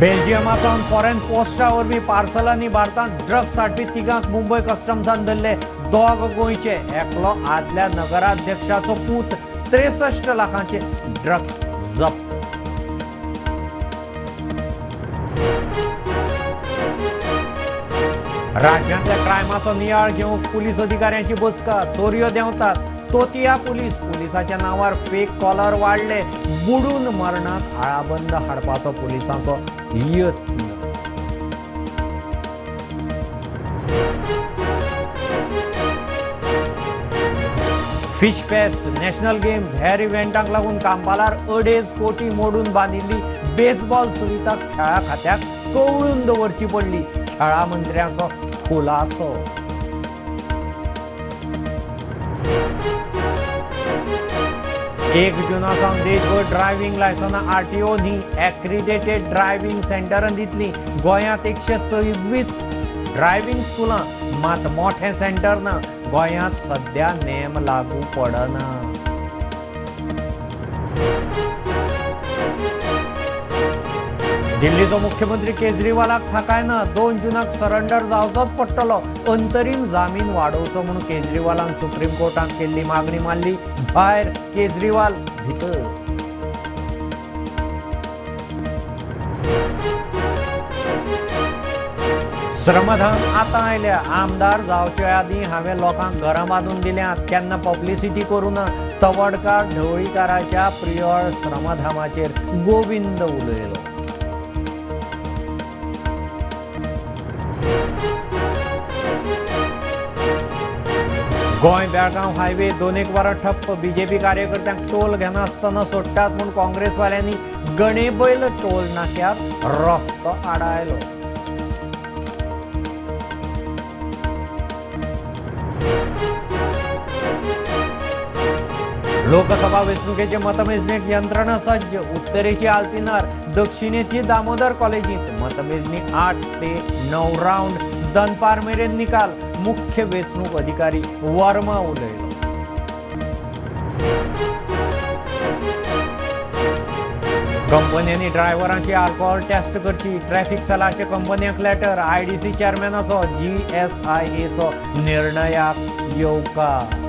बेल्जियमा सावन फॉरेन पोस्टा वरवीं पार्सलांनी भारतांत ड्रग्स हाडपी तिगांक मुंबय कस्टम्सान धरले. दोग गोंयचे, एकलो आदल्या नगराध्यक्षाचो पूत. 63 लाखांचे ड्रग्स जप्त. राज्यांतल्या क्रायमाचो नियाळ घेवंक पुलीस अधिकाऱ्यांची बसका. चोरयो देंवतात. तोतिया पुलीस, पुलिसाच्या नांवार फेक कॉलर वाडले. बुडून मरणाक आळाबंद हाडपाचो पुलिसांचो यत्न. फिश फेस्ट, नॅशनल गेम्स हेर इव्हेंटांक लागून कांपालार 2.5 कोटी मोडून बांदिल्ली बेसबॉल सुविधा खेळा खात्याक कवळून दवरची पडली. खेळा मंत्र्यांचो खुलासो. एक जुना सावन देशभर ड्रायव्हिंग लायसनां आरटीओ न्ही, एक्रिडेटेड ड्रायव्हिंग सेंटरां दितली. गोंयांत 126 ड्रायव्हिंग स्कुलां, मात मोठें सेंटर ना. गोंयांत सध्या नेम लागू पडना. दिल्लीचो मुख्यमंत्री केजरीवालाक थाकाय ना. 2 जुनाक सरंडर जावचोच पडटलो. अंतरीम जामीन वाडोवचो म्हणून केजरीवालान सुप्रीम कोर्टांत केल्ली मागणी मारली भायर. केजरीवाल भितर. श्रमधाम आतां आयल्या. आमदार जावचे आदीं हांवें लोकांक घरां बांदून दिल्यांत, केन्ना पब्लिसिटी करूं ना. तवडकार ढवळीकाराच्या प्रियोळ श्रमधामाचेर गोविंद उलयलो. गोंय बेळगांव हायवे 2-1 वरां ठप्प. बीजेपी कार्यकर्त्यांक टोल घेनासतना सोडटात म्हूण काँग्रेसवाल्यांनी गणेबैल टोल नाक्यार रस्तो आडायलो. लोकसभा वेंचणुकेचे मतमेजणेक यंत्रणा सज्ज. उत्तरेची आल्तिनार, दक्षिणेची दामोदर कॉलेजींत मतमेजणी 8 ते 9 राऊंड. दनपार मेरेन निकाल. मुख्य वेंचणूक अधिकारी वर्मा उलयलो. कंपन्यांनी ड्रायव्हरांची अल्कोहोल टेस्ट करची. ट्रॅफिक सेलाचे कंपन्यांक लेटर. आयडीसी चेअरमॅनाचो जीएसआयएचो निर्णयाक येवकार.